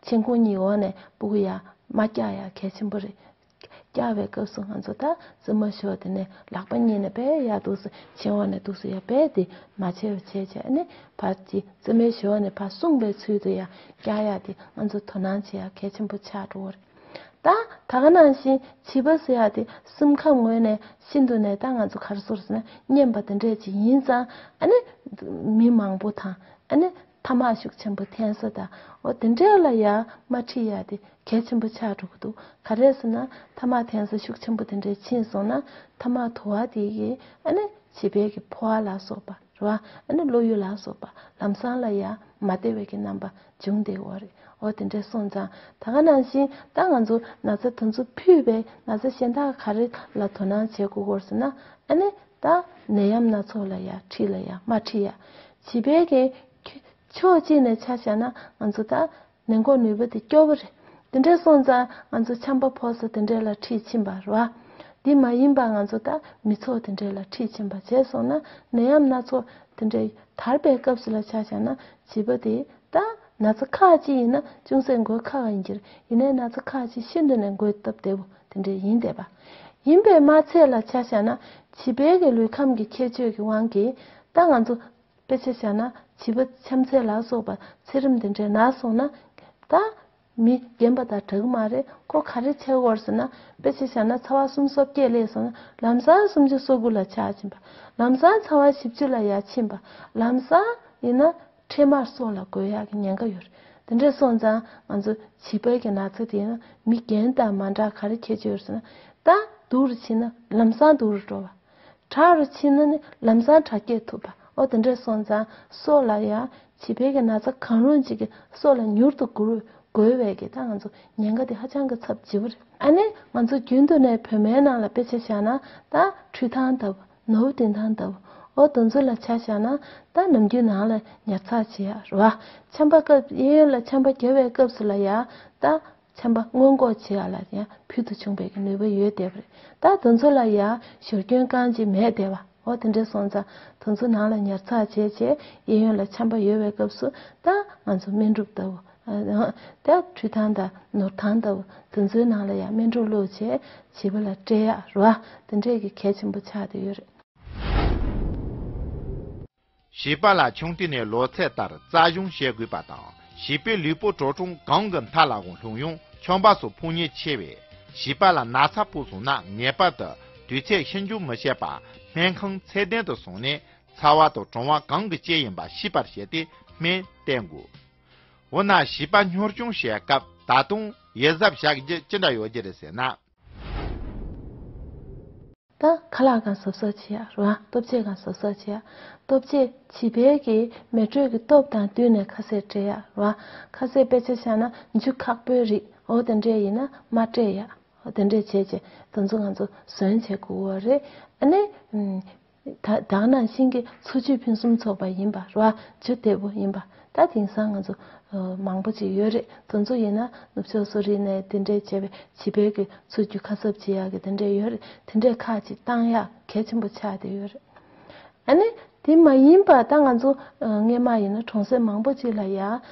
མཆན་ཁུང་གཉིས་འོག་ནས་སྤུ་གུ་ཡར་མར་བཀྱག་ཡ་གལ་ཆེན་པོ་རེད། བཀྱག་པའི་སྐབས་སུ་ང་ཚོ་ད་རྩེ་མོ་ཞོག་དེ་ནས་ལག་པ་གཉིས་ནས་བས་ཡར་འདུག་སེ་མཆན་འོག་ནས་འདུག་སེ་ཡར་བས་དེ་མ་བྱས་པ་བྱས་བྱས་ནས་ཕར་ཅིག་རྩེ་མོའི་ཞོག་ནས་ཕར་སྲུང་བའི་ཚུལ་དུ་ཡར་བཀྱག་ཡ་དེ་ང་ཚོ་དོ་སྣང་བྱེད་ཡ་གལ་ཆེན་པོ་ཆགས་འགྲོ་གི་རེད། ད་ད་ག་ནང་བཞིན་བྱིས་པ་ཟེར་ཡ་དེ་སེམས་ཁམས་ངོས་ནས་ཤིན་ཏུ་ནས་ད་ང་ཚོ་ག་རེ་ཟེར་ཟེར་ན་སྙན་པ་དེ་འདྲས་ཅིག་ཡིན་ཙང་ཨ་ནི་མི་མང་པོ་དང་ཨ་ནི་ཐ་མག་ཤུགས་ཆེན་པོ་འཐེན་ས་དང་འོ་དེ་འདྲས་ལ་ཡ་མ་ཁྲིད་ཡ་དེ་གལ་ཆེན་པོ་ཆགས་འགྲོ་གི་འདུག་ག་རེ་ཟེར་ན་ཐ་མག་འཐེན་ས་ཤུགས་ཆེན་པོ་དེ་འདྲས་ཕྱིན་སོང་ན་ཐ་མག་དུ་བ་དེ་གིས་ཨ་ནི་བྱིས་པའི་གི་ཕོ་བ་ལ་སོགས་པ་རེད་བ། ཨ་ནི་བློ་ཡུལ་ལ་སོགས་པ་ལམ་སང་ལ་ཡ་མ་བདེ་བའི་གི་རྣམ་པ་འབྱུང་བསྡད་ཡོད་རེད། འོ་དེ་འདྲས་སོང་ཙང་ད་ག་ནང་བཞིན་ད་ང་ཚོ་ན་ཚ་དེ་ཚོ་ཕུད་པའི་ན་ཚ་གཞན་དག་ག་རེ་ལ་དོ་སྣང་བྱེད་དགོས་སྐོར་ཟེར་ན་ཨ་ནི་ད་ནད་ཡམས་སྣ་ཚོགས་ལ་ཡ་ཁྲིད་ལ་ཡ་མ་ཁྲིད་ཡ། བྱིས་པའི་གི་ཕྱོགས་གཅིག་ནས་ཆ་བཞག་ན་ང་ཚོ་ད་ནད་འགོག་ནུས་པ་དེ་སྐྱོ་པོ་རེད། དེ་འདྲས་སོང་ཙང་ང་ཚོ་ཆམ་པ་ཕོག་ས་དེ་འདྲས་ལ་ཁྲིད་ཕྱིན་པ་རེད་བ། དེ་མ་ཡིན་པ་ང་ཚོ་ད་མི་ཚོགས་དེ་འདྲས་ལ་ཁྲིད་ཕྱིན་པ་བྱས་སོང་ན། ནད་ཡམས་སྣ་ཚོགས་དེ་འདྲས་དར་བའི་སྐབས་སུ་ལ་ཆ་བཞག་ན། བྱིས་པ་དེ་ད་ན་ཚ་ཁག་ཅིག་ཡིན་ན་ཅུང་ཟད་འགོས་ཁག་ཡིན་གྱི་རེད། ཡིན་ནའི་ན་ཚ་ཁག་ཅིག་ཤིན་ཏུ་ནས་འགོས་སྟབས་བདེ་པོ་དེ་འདྲས་ཡིན་བསྡད་པ་ཡིན་པས་མ་ཚད་ལ་ཆ་བཞག་ན། བྱིས་པའི་གི་ལུས་ཁམས་ཀྱི་ཁྱད་ཆོས་ཀྱི་དབང་གིས་ད་ང་ཚོ་དཔེ་ཆ་བཞག་ན། བྱིས་པ་ཆམ་ཚད་ལ་སོགས་པ་ཚད་རིམས་དེ་འདྲས་ན་སོང་ན། ད་མི་རྒན་པ་དང་འདྲ་གི་མ་རེད། ཁོ་ག་རེ་བྱེད་དགོས་ཟེར་ན། དཔེ་ཆ་བཞག་ན་ཚ་བ་སུམ་ཅུ་སོ་བརྒྱད་སླེབས་སོང་ན། ལམ་སང་སུམ་ཅུ་སོ་དགུ་ལ་ཆག་ཕྱིན་པ། ལམ་སང་ཚ་བ་བཞི་བཅུ་ལ་ཡར་ཕྱིན་པ། ལམ་སང་ཡིན་ན་འཕྲལ་མར་སྲོག་ལ་འགོས་ཡག་གི་ཉེན་ཁ་ཡོད་རེད། དེ་འདྲས་སོང་ཙང་ང་ཚོ་བྱིས་པའི་གི་ན་ཚ་དེ་ཡིན་ན་མི་རྒན་དང་མ་འདྲ་ག་རེ་ཁྱད་ཆོས་ཡོད་ཟེར་ན། ད་སྡུག་རུ་ཕྱིན་ན་ལམ་སང་སྡུག་རུ་འགྲོ་བ། དྲག་རུ་ཕྱིན་ན་ནི་ལམ་སང་དྲག་སྐྱེད་ཐུབ་པ། ཨོ་དེ་འདྲས་སོང་ཙང་སྲོག་ལ་ཡང་བྱིས་པའི་གི་ན་ཚ་གང་རུང་ཅིག་གིས་སྲོག་ལ་མྱུར་དུ་འགོ་རུ་འགོས་པའི་གི་ད་ང་ཚོ་ཉེན་ཁ་དེ་ཧ་ཅང་གི་ཚབས་ཆེ་བ་རེད། ཨ་ནི་ང་ཚོ་རྒྱུན་དུ་ནས་བོད་མའི་ནང་ལ་དཔེ་ཆ་བཞག་ན། ད་ཁྲུས་ཐང་ལྟ་བུ། ནོར་བུ་གདན་ཐང་ལྟ་བུ། ཨོ་དེ་ཚོ་ལ་ཆ་བཞག་ན། ད་ནམ་རྒྱུན་ནང་ལ་ཉར་ཚགས་བྱེད་ཡག་རེད་བ། ཆམ་པ་སྐབས་གཡས་གཡོན་ལ་ཆམ་པ་རྒྱག་པའི་སྐབས་སུ་ལ་ཡང་ད། ཆམ་པ་སྔོན་འགོག་བྱེད་ཡག་ལ་ཡང་ཕུལ་དུ་བྱུང་བའི་གི་ནུས་པ་ཡོད་བསྡད་པ་རེད། ད་དེ་ཚོ་ལ་ཡང་ཞོར་སྐྱོན་རྐང་གཅིག་མེད་བསྡད་པ། འོ་དེ་འདྲས་སོང་ཙང་དེ་ཚོ་ནང་ལ་ཉར་ཚགས་བྱས་བྱས། གཡས་གཡོན་ལ་ཆམ་པ་ཡོད་པའི་སྐབས་སུ་ད་ང་ཚོ་སྨན་སྒྲུབ་ལྟ་བུ། ཨ་ད་ཁྲུས་ཐང་དང་ནོར་ཐང་ལྟ་བུ་དེ་ཚོའི་ནང་ལ་ཡང་སྨན་སྒྲུབ་བླུགས་བྱས་བྱིས་པ་ལ་སྤྲད་ཡག་རེད་བ། དེ་འདྲས་ཀྱི་གལ་ཆེན་པོ་ཆགས་བསྡད་ཡོད་རེད། བྱིས་པ་ལ་ཆུང་དུས་ནས་ལོ་ཚད་ལྟར་རྩལ་སྦྱོང་བྱེད་དགོས་པ་དང་། བྱིས་པའི་ལུས་པོ་བྲོ་བྲོ་གང་གི་མཐའ་ལ་འོང་ལྷུང་ཡོང་ཆམ་པ་སོགས་ཕོག་ཉེན་ཆེ་བས། བྱིས་པ་ལ་ན་ཚ་ཕོག་སོང་ན་ངེས་པར་དུ་དུས་ཚོད་ཕྱིར་འགྱངས་མི་བྱེད་པར་སྨན་ཁང་ཚད་ལྡན་དུ་སོང་ནས་ཚ་བ་དང་གྲང་བ་གང་གི་རྐྱེན་ཡིན་པ་ཤེས་པར་བྱས་ཏེ་སྨན་བསྟེན་དགོས། འོ་ན་བྱིས་པ་སྙོར་སྐྱོང་བྱེད་སྐབས་ད་དུང་ཡིད་གཟབ་བྱ་རྒྱུ་ཅི་འདྲ་ཡོད་རྒྱུ་རེད་ཟེར་ན། ད་ཁ་ལག་གང་གཟབ་གཟབ་བྱེད་ཡག་རེད་བ། ལྟོ་ཆས་གང་གཟབ་གཟབ་བྱེད་ཡག་ལྟོ་ཆས་བྱིས་པའི་གི་མེ་དྲོད་ཀྱི་སྟོབས་དང་བསྟུན་ནས་ཁ་ཟས་སྤྲད་ཡག་རེད་བ། ཁ་ཟས་དཔེ་ཆ་བཞག་ན་འཇུ་ཁག་པོའི་རིགས། འོ་དེ་འདྲས་ཡིན་ན་མ་སྤྲད་ཡག་འོ་དེ་འདྲས་བྱས་བྱས་དེ་ཚོ་ང་ཚོ་ཟོན་བྱེད་དགོས་པ་རེད། ཨ་ནི། ད་དེ་ནང་བཞིན་གྱི་འཚོ་བཅུད་ཕུན་སུམ་ཚོགས་པ་ཡིན་པ་རེད་བ། འཇུ་བདེ་པོ་ཡིན་པ། ད་དེང་སང་ང་ཚོ་མང་པོ་ཅིག་ཡོད་རེད། དེ་ཚོ་ཡིན་ན་ནུབ་ཕྱོགས་གསོ་རིག་ནས་དེ་འདྲས་བྱས་པའི་བྱིས་པའི་གི་འཚོ་རྒྱུ་ཁ་གསབ་བྱེད་ཡག་གི་དེ་འདྲས་ཡོད་རེད། དེ་འདྲས་ཁག་ཅིག་བཏང་ཡག་གལ་ཆེན་པོ་ཆགས་བསྡད་ཡོད་རེད། ཨ་ནི་དེ་མ་ཡིན་པ་ད་ང་ཚོ་སྔས་མ་ཡིན་ན་གྲོང་གསེབ་མང་པོ་ཅིག་ལ་ཡ་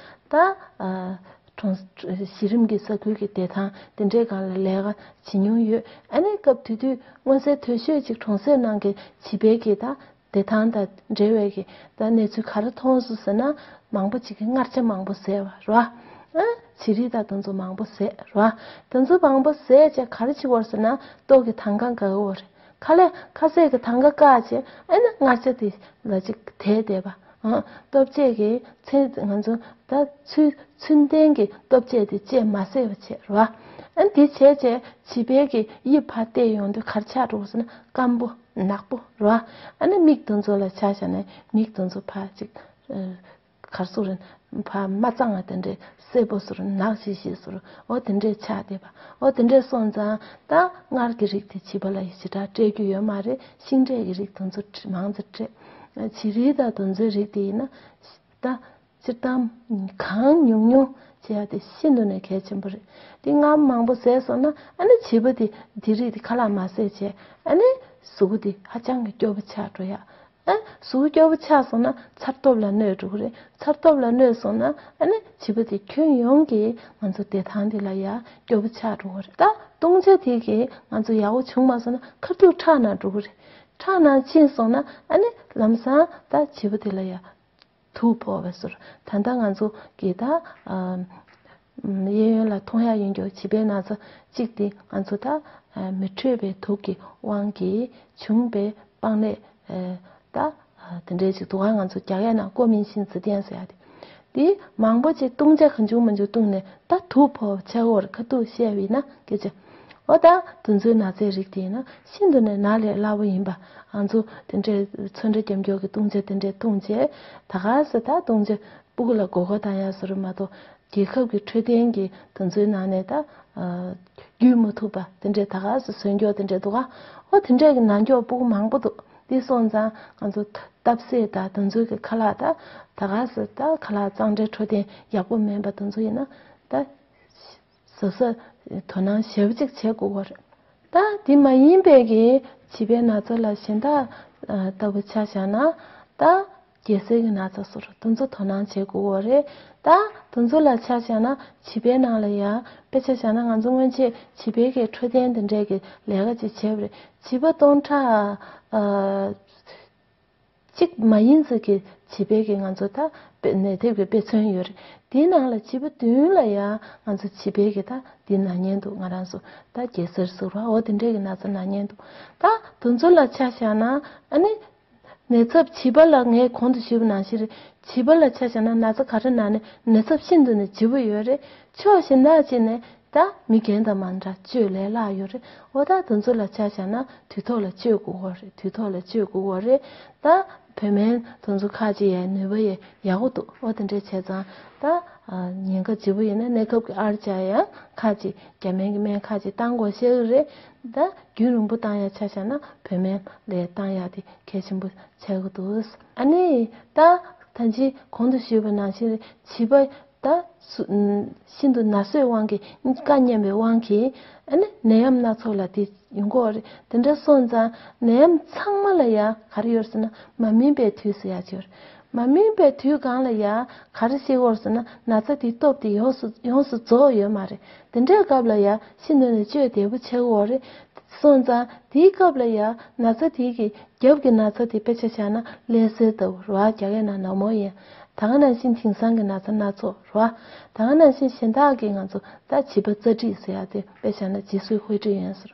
ད། གྲོང་གཞི་རིམ་གྱི་ས་ཁུལ་གྱི་བདེ་ཐང་དེ་འདྲའི་སྒང་ལ་ལས་ཀ་བྱེད་མྱོང་ཡོད། ཨ་ནི་སྐབས་དེ་དུས་མངོན་གསལ་དོད་ཤོས་ཅིག་གྲོང་གསེབ་ནང་གི་བྱིས་པའི་གི་ད་བདེ་ཐང་དང་འབྲེལ་བའི་གི་ད་གནས་ཚུལ་ག་རེ་མཐོང་སོང་ཟེར་ན། མང་པོ་ཅིག་གིས་མངར་ཆ་མང་པོ་ཟས་པ་རེད་བ། ཨ་བྱི་རིལ་དང་དེ་ཚོ་མང་པོ་ཟས་རེད་བ། དེ་ཚོ་མང་པོ་ཟས་བྱས་ག་རེ་བྱེད་དགོས་ཟེར་ན། ལྟོ་གི་དང་ག་འགག་གི་ཡོད་རེད། ཁ་ལས་ཁ་ཟས་ཀྱི་དང་ག་བཀག་བྱས། ཨ་ནི་མངར་ཆ་དེ་ལ་ཅིག་དེད་བསྡད་པ། ཨ་ལྟོ་ཆས་ཀྱི་ཚན། ང་ཚོ་ད་ཚུལ་ཚུལ་ལྡན་གྱི་ལྟོ་ཆས་དེ་བཅད་མ་བསྲེས་པ་བྱས་རེད་བ། ཨ་ནི་དེ་བྱས་བྱས་བྱིས་པའི་གི་དབྱིབས་ཕར་བལྟས་ཡོང་དུས་ག་རེ་ཆགས་འགྲོ་གི་ཟེར་ན། སྐམ་པོ་ནག་པོ་རེད་བ། ཨ་ནི་མིག་དེ་ཚོ་ལ་ཆ་བཞག་ན་མིག་དེ་ཚོ་ཕར་ཅིག་གར་སོ་རུ་ཕ་མ་གཙང་བ་དེ་འདྲས་སེར་པོ་སོ་རུ་ནག་ཤིག་ཤིག་སོ་རུ་འོ་དེ་འདྲས་ཆགས་བསྡད་པ། འོ་དེ་འདྲས་སོང་ཙང་ད་མངར་གྱི་རིགས་དེ་བྱིས་པ་ལ་ཞེ་དྲག་སྤྲད་རྒྱུ་ཡོད་མ་རེད། ཤིང་འབྲས་ཀྱི་རིགས་དེ་ཚོ་མང་ཙམ་སྤྲད། བྱི་རིལ་དང་དེ་ཚོའི་རིགས་དེ་ཡིན་ན་ད་སྤྱིར་བཏང་གང་ཉུང་ཉུང་བྱེད་ཡ་དེ་ཤིན་ཏུ་ནས་གལ་ཆེན་པོ་རེད། དེ་མངར་མང་པོ་བཟས་སོང་ན་ཨ་ནི་བྱིས་པ་དེ་དེ་རིགས་དེ་ཁ་ལག་མ་བཟས་བྱས་ཨ་ནི་གཟུགས་པོ་དེ་ཧ་ཅང་གི་སྐྱོ་པོ་ཆགས་འགྲོ་ཡ། ཨ་གཟུགས་སྐྱོ་པོ་ཆགས་སོང་ན་ཚ་སྟོབས་ལ་གནོད་འགྲོ་གི་རེད། ཚ་སྟོབས་ལ་གནོད་སོང་ན་ཨ་ནི་བྱིས་པ་དེ་ཁྱོན་ཡོངས་ཀྱི་ང་ཚོ་བདེ་ཐང་དེ་ལ་ཡ་སྐྱོ་པོ་ཆགས་འགྲོ་གི་རེད། ད་བཏུང་བྱ་དེ་གི་ང་ཚོ་ཡག་པོ་བྱུང་མ་སོང་ན་ཁ་ཐུག་ཁྲག་ནང་འགྲོ་གི་རེད། ཁྲག་ནང་ཕྱིན་སོང་ན་ཨ་ནི་ལམ་སང་ད་བྱིས་པ་དེ་ལ་ཡ་དུག་ཕོག་པའི་ཟུར། ད་ལྟ་ང་ཚོ་གི་ད་ཨ། གཡས་གཡོན་ལ་མཐོང་ཡག་ཡིན་རྒྱུ་བྱིས་པའི་ན་ཚ་གཅིག་དེ་ང་ཚོ་ད་མི་འཕྲོད་པའི་དུག་གི་དབང་གིས་བྱུང་བའི་པགས་ནད་ད་དེ་འདྲའི་ཅིག་འདུག་ག་ང་ཚོ་རྒྱ་སྐད་ནང་ཀོ་མིན་ཤིན་ཙི་ཏན་ཟེར་ཡག་དེ། དེ་མང་པོ་ཅིག་བཏུང་བྱ་གང་བྱུང་མང་བྱུང་བཏུང་ནས་ད་དུག་ཕོག་ཆག་འོར་ཁ་ཐུག་བཤད་པ་ཡིན་ན་སྐད་ཆ། འོ་ད་དེ་ཚོའི་ན་ཚའི་རིགས་དེ་ཡིན་ན་ཤིན་ཏུ་ནས་ན་ལས་སླ་པོ་ཡིན་པ། ང་ཚོ་དེ་འདྲའི་ཚོན་ཁྲ་རྒྱབ་མགྱོགས་ཀྱི་བཏུང་བྱ་དེ་འདྲའི་བཏུང་བྱས་ད་ག་ས་ད་བཏུང་བྱ་སྤུ་གུ་ལ་མགོ་སྐོར་བཏང་ཡག་བཟོ་རུ་མ་གཏོགས། རྒྱལ་ཁབ་ཀྱི་འཕྲོད་བསྟེན་གྱི་དེ་ཚོའི་ནང་ནས་ད་བརྒྱུད་མི་ཐུབ་པ་དེ་འདྲའི་ད་ག་སེ་ཟོས་མགྱོགས་དེ་འདྲའི་འདུག་ག་འོ་དེ་འདྲའི་གི་ནང་མགྱོགས་སྤུ་གུ་མང་པོ་འདུག་དེ་སོང་ཙང་ང་ཚོ་སྟབས་གསེག་དང་དེ་ཚོའི་གི་ཁ་ལག་ད་ད་ག་སེ་ད་ཁ་ལག་གཙང་སྦྲའི་འཕྲོད་བསྟེན་ཡག་པོ་མེད་པ་དེ་ཚོ་ཡིན་ན་ད་གཟབ་གཟབ་དོ་སྣང་ཞེ་པོ་ཅིག་བྱེད་དགོས་པ་རེད། ད་དེ་མ་ཡིན་པའི་གི་བྱིས་པའི་ན་ཚ་ལ་གཞན་དག་ཨ་ལྟ་བུ་ཆ་བཞག་ན། ད་རྒྱལ་སྲས་ཀྱི་ན་ཚ་སོགས་དེ་ཚོ་དོ་སྣང་བྱེད་དགོས་པ་རེད། ད་དེ་ཚོ་ལ་ཆ་བཞག་ན་བྱིས་པའི་ནང་ལ་ཡ་དཔེ་ཆ་བཞག་ན་ང་ཚོ་སྔོན་ཆད་བྱིས་པའི་གི་འཕྲོད་བསྟེན་དེ་འདྲས་ཀྱི་ལས་ཀ་ཅིག་བྱས་པ་རེད། བྱིས་པ་སྟོང་ཕྲག་ཨ་གཅིག་མ་ཡིན་ཙམ་གྱི་བྱིས་པའི་གི་ང་ཚོ་ད་དཔེ་ནད་ཐེབས་ཀྱི་དཔེ་མཚོན་ཡོད་རེད། དེའི་ནང་ལ་བྱིས་པ་བདུན་ལ་ཡང་ང་ཚོ་བྱིས་པའི་གི་ད་འདི་ན་མཉེན་འདུག་ང་རང་ཚོ་ད་གེ་སར་ཟེར་བ་འོ་དེ་འདྲའི་གི་ན་ཚ་ན་མཉེན་འདུག་ད་དེ་ཚོ་ལ་ཆ་བཞག་ན་ཨ་ནི་ནད་ཚབས་བྱིས་པ་ལ་ངས་གོང་དུ་ཞུས་པ་ནང་བཞིན་རེད། བྱིས་པ་ལ་ཆ་བཞག་ན་ན་ཚ་ག་རེ་ན་ནས་ནད་ཚབས་ཤིན་ཏུ་ནས་ལྗིད་པོ་ཡོད་རེད། ཕྱོགས་གཞན་དག་ཅིག་ནས། ད་མི་རྒན་དང་མ་འདྲ་བཅོས་ལས་སླ་ཡོད་རེད། འོ་ད་དེ་ཚོ་ལ་ཆ་བཞག་ན་དུས་ཐོག་ལ་བཅོས་དགོས་པ་རེད། དུས་ཐོག་ལ་བཅོས་དགོས་པ་རེད། ད་བོད་སྨན་དེ་ཚོ་ཁ་ཅིག་ཡ་ནུས་པ་ཡ་ཡག་པོ་འདུག་འོ་དེ་འདྲས་བྱས་ཙང་ད་ཉེན་ཁ་ལྗིད་པོ་ཡིན་ན་གནས་སྐབས་ཀྱི་ཨར་ཅག་ཡང་ཁ་ཅིག་རྒྱ་སྨན་གྱི་སྨན་ཁ་ཅིག་བཏང་དགོས་ཤེས་ཀྱི་རེད། ད་རྒྱུན་རིང་པོ་བཏང་ཡ་ཆ་བཞག་ན་བོད་སྨན་ལས་བཏང་ཡ་དེ་གལ་ཆེན་པོ་ཆགས་ཀྱི་འདུག་ཨ་ནི་ད་ད་ཅི་གོང་དུ་ཞུས་པ་ནང་བཞིན་བྱིས་པ། ད་སུ་ཤིན་ཏུ་ན་ཟུག་དབང་གིས་བཀའ་ཉན་པའི་དབང་གིས་ཨ་ནི་ནད་ཡམས་སྣ་ཚོགས་ལ་དེ་ཡོང་གི་ཡོད་རེད། དེ་འདྲ་སོང་ཙང་ནད་ཡམས་ཚང་མ་ལ་ཡ་ག་རེ་ཡོད་ཟེར་ན་མ་སྨིན་པའི་དུས་ཟེར་ཡ་ཅིག་ཡོད་རེད། མ་སྨིན་པའི་དུས་སྒང་ལ་ཡ་ག་རེ་ཤེས་ཀྱི་ཡོད་ཟེར་ན་ན་ཚ་དེའི་སྟོབས་དེ་ཡོངས་སུ་ཡོངས་སུ་རྫོགས་ཡོད་མ་རེད། དེ་འདྲའི་སྐབས་ལ་ཡ་ཤིན་ཏུ་ནས་བཅོས་བདེ་པོ་ཆགས་ཀྱི་ཡོད་རེད། སོང་ཙང་དེའི་སྐབས་ལ་ཡ་ན་ཚ་དེའི་གི་རྒྱབ་ཀྱི་ན་ཚ་དེ་དཔེ་ཆ་བཞག་ན་ཀླད་སེལ་ལྟ་བུ་རེད་བ། རྒྱ་སྐད་ནང་ན་མོ་ཡིན། ད་ག་ནང་བཞིན་དེང་སང་གི་ན་ཚ་སྣ་ཚོགས་རེད་བ། ད་ག་ནང་བཞིན་གཞན་དག་གི་ང་ཚོ་ད་བྱིས་པ་རྩ་འགྲིག་ཟེར་ཡ་དེ་དཔེ་བཞག་ན་ལྗིད་སོའི་དབུགས་འགྲིག་ཡིན་ཟེར།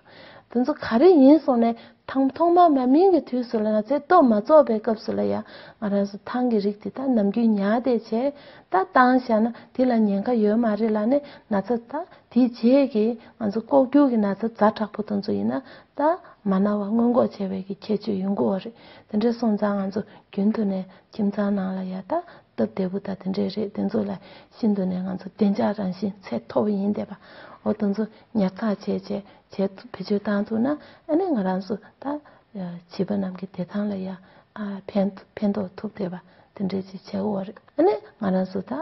དེ་ཚོ་ག་རེ་ཡིན་སོང་ནས་ཐང་ཐོག་མ་མ་སྨིན་གྱི་དུས་སུ་ལ་ན་ཚའི་སྟོབས་མ་རྫོགས་པའི་སྐབས་སུ་ལ་ཡ་ང་རང་ཚོ་ཐང་གི་རིགས་དེ་ད་ནམ་རྒྱུན་ཉར་བསྡད་བྱས་ད་བཏང་བཞག་ན་དེ་ལ་ཉེན་ཁ་ཡོད་མ་རེད་ལབ་ནས་ན་ཚ་ད། དེའི་རྗེས་ཀྱི་ང་ཚོ་ལྐོག་གྱུར་གྱི་ན་ཚ་ཛ་དྲག་པོ་དེ་ཚོ་ཡིན་ན་ད་མ་ན་བ་སྔོན་འགོག་བྱས་པའི་གི་ཁྱད་ཆོས་ཡོང་གི་ཡོད་རེད། དེ་འདྲ་སོང་ཙང་ང་ཚོ་རྒྱུན་དུ་ནས་ཁྱིམ་ཚང་ནང་ལ་ཡ་ད་སྟབས་བདེ་པོ་ད་དེ་འདྲས་རེད། དེ་ཚོ་ལ་ཤིན་ཏུ་ནས་ང་ཚོ་བདེ་འཇགས་རང་བཞིན་ཚད་མཐོ་པོ་ཡིན་བསྡད་པ། འོ་དེ་ཚོ་ཉར་ཚགས་བྱས་བྱས་བྱས་བེད་སྤྱོད་བཏང་ཐུབ་ན་ཨ་ནི་ང་རང་ཚོ་ད་བྱིས་པ་རྣམས་ཀྱི་བདེ་ཐང་ལ་ཡ་ཨ་ཕན་ཕན་ཐོགས་ཐུབ་བསྡད་པ་དེ་འདྲས་ཅིག་བྱེད་དགོས་པ་རེད། ཨ་ནི་ང་རང་ཚོ་ད་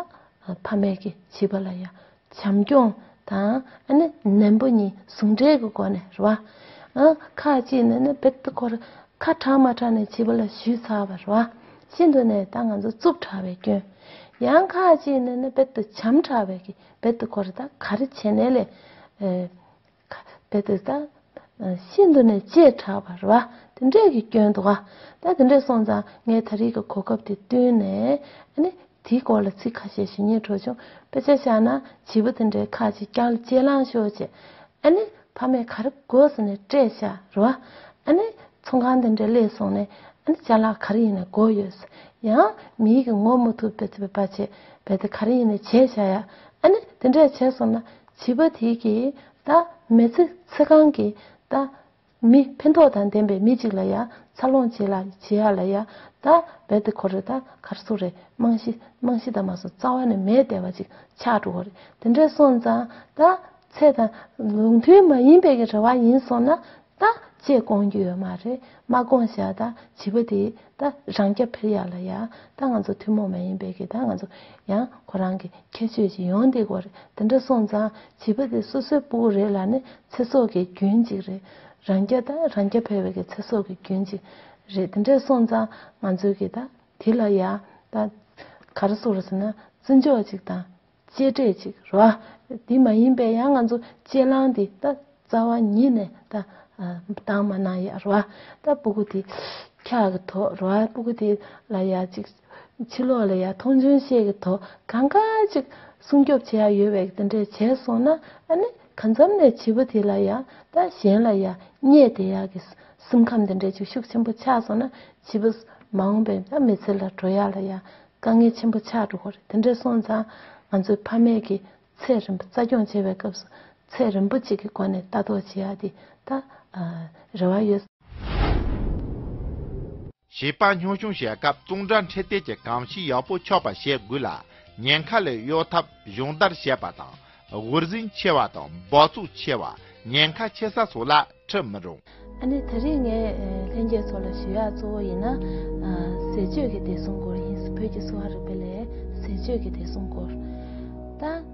ཕ་མས་ཀྱི་བྱིས་པ་ལ་ཡ། བྱམས་སྐྱོང་དང་ཨ་ནི་ནན་པོ་གཉིས་ཟུང་འབྲེལ་གྱི་སྒོ་ནས་རེད་བ། ཨ་ཁ་ཅིག་ནས་ནི་རྦད་དེ་ཁོ་རང་ཁ་གྲག་མ་གྲག་ནས་བྱིས་པ་ལ་ཞུས་ཚར་བ་རེད་བ། ཤིན་ཏུ་ནས་ད་ང་ཚོ་རྩུབ་དྲགས་པའི་སྐྱོན། ཡང་ཁ་ཅིག་ནས་ནི་རྦད་དེ་བྱམས་དྲགས་པའི་གི་རྦད་དེ་ཁོ་རང་ད་ག་རེ་བྱས་ནས་ལས། ཨེ། ཁ་རྦད་དེ་ད་ཤིན་ཏུ་ནས་གཅེས་དྲགས་པ་རེད་བ། དེ་འདྲས་ཀྱི་སྐྱོན་འདུག་ག་ད་དེ་འདྲས་སོང་ཙང་ངས་ད་རེས་ཀྱི་གོ་སྐབས་དེ་བསྟུན་ནས་ཨ་ནི། དེའི་སྐོར་ལ་ཚིག་ཁ་ཤས་ཞུ་སྙིང་བྲོ་བྱུང་། དཔེ་ཆ་བཞག་ན་བྱིས་པ་དེ་འདྲའི་ཁ་ཅིག་རྐྱང་ལ་གཅེས་ལངས་ཤོར་བྱས། ཨ་ནི་ཕ་མས་ག་རེ་དགོས་ཟེར་ནས་སྤྲད་བཞག་རེད་བ། ཨ་ནི་ཚོང་ཁང་དེ་འདྲ་སླེབས་སོང་ནས་ཨ་ནི་ཅ་ལག་ག་རེ་ཡིན་ན་དགོས་ཡོད་ཟེར། ཡང་མིའི་གི་ངོ་མ་ཐུག་པའི་ཚེ་པ་བྱས་བས་དེ་ག་རེ་ཡིན་ན་བྱས་བཞག་ཡ། ཨ་ནི་དེ་འདྲས་བྱས་སོང་ན་བྱིས་པ་དེའི་གི་ད་མི་ཚེ་ཚེ་གང་གི་ད། མི་ཕན་ཐོགས་དང་ལྡན་པའི་མི་གཅིག་ལ་ཡ་འཚར་ལོངས་བྱེད་ལ་བྱེད་ཡ་ལ་ཡ་ད་རྦད་དེ་ཁོ་རེ་ད་གར་སོ་རེ་རྨང་གཞི་རྨང་གཞི་ད་མ་སོང་རྩ་བ་ནས་མེད་བསྡད་པ་ཅིག་ཆགས་འགྲོ་གི་རེད། དེ་འདྲ་སོང་ཙང་ད་ཚེ་དང་ལུགས་མཐུན་མ་ཡིན་པའི་གི་རེ་བ་ཡིན་སོང་ན་ད་ཅེས་སྐོང་རྒྱུ་ཡོད་མ་རེད། མ་སྐོང་བཞག་ད་བྱིས་པ་དེ་ད་རང་རྐྱ་འཕེར་ཡ་ལ་ཡ་ད་ང་ཚོ་ཐུན་མོང་མ་ཡིན་པའི་གི་ད་ང་ཚོ་ཡང་ཁོ་རང་གི་ཁྱད་ཆོས་ཅིག་ཡོང་བསྡད་ཀྱི་ཡོད་རེད། དེ་འདྲ་སོང་ཙང་བྱིས་པ་དེ་སོ་སོའི་སྤུ་གུ་རེད་ལབ་ནས་ཚེ་སྲོག་གི་རྒྱུན་ཅིག་རེད། རང་རྐྱ་དང་རང་རྐྱ་འཕེར་བའི་གི་ཚེ་སྲོག་གི་རྒྱུན་ཅིག་རེད། དེ་འདྲས་སོང་ཙང་ང་ཚོའི་གི་ད་དེ་ལ་ཡ་ད་ག་རེ་ཟེར་ཟེར་ན་བརྩི་འཇོག་ཅིག་དང་གཅེས་སྤྲས་ཅིག་རེད་བ། དེ་མ་ཡིན་པའི་ཡང་ང་ཚོ་གཅེས་ལངས་དེ་ད་རྩ་བ་ཉིད་ནས་ད་བཏང་མ་གནང་ཡ་རེད་བ། ད་སྤུ་གུ་དེ་འཁྱག་གི་ཐོག་རེད་བ། སྤུ་གུ་དེ་ལ་ཡ་ཅིག་ཕྱི་ལོགས་ལ་ཡ་མཐོང་ཆུང་བཤད་ཀྱི་དོ་གང་ག་ཅིག་སྲུང་སྐྱོབ་བྱེད་ཡ་ཡོད་པའི་དེ་འདྲས་བྱས་སོང་ན་ཨ་ནི་གང་འཚམ་ནས་བྱིས་པ་དེ་ལ་ཡ་ད་གཞན་ལ་ཡ་བརྙས་བསྡད་ཡ་གི་སེམས་ཁམས་དེ་འདྲས་ཅིག་ཤུགས་ཆེན་པོ་ཆགས་སོང་ན་བྱིས་པ་མ་འོངས་པའི་ད་མི་ཚེ་ལ་འགྲོ་ཡ་ལ་ཡ་དཀའ་ངལ་ཆེན་པོ་ཆགས་འགྲོ་གི་རེད། དེ་འདྲས་སོང་ཙང་ང་ཚོའི་ཕ་མས་ཀྱི་ཚད་རིམ་པ་རྩ་སྐྱོང་བྱེད་པའི་སྐབས་སུ་ཚད་རིམ་པ་གཅིག་གི་སྒོ་ནས་ལྟ་རྟོག་བྱེད་ཡ་དེ་ད་རེ་བ་ཡོད། བྱིས་པ་ཉོ་ཆུང་བྱེད་སྐབས་གཙང་སྦྲ་འཕྲོད་བསྟེན་གྱི་གོམས་གཤིས་ཡག་པོ་ཆགས་པ་བྱེད་དགོས་ལ། ཉེན་ཁ་ལས་གཡོལ་ཐབས་སྦྱོང་བརྡར་བྱེད་པ་དང་། དབུགས་འཛིན་ཆེ་བ་དང་འབག་བཙོག་ཆེ་བ། ཉེན་ཁ་ཆེ་ས་སོགས་ལ་ཁྲིད་མི་རུང་། ཨ་ནི་ད་རེས་ངས་ལྷན་རྒྱས་ཚོ་ལ་ཞུ་ཡག་གཙོ་བོ་ཡིན་ན། ཟས་སྤྱོད་ཀྱི་བདེ་སྲུང་སྐོར་ཡིན། བོད་ཀྱི་གསོ་བ་རིག་པའི་ལས་ཟས་སྤྱོད་ཀྱི་བདེ་སྲུང་སྐོར། ད་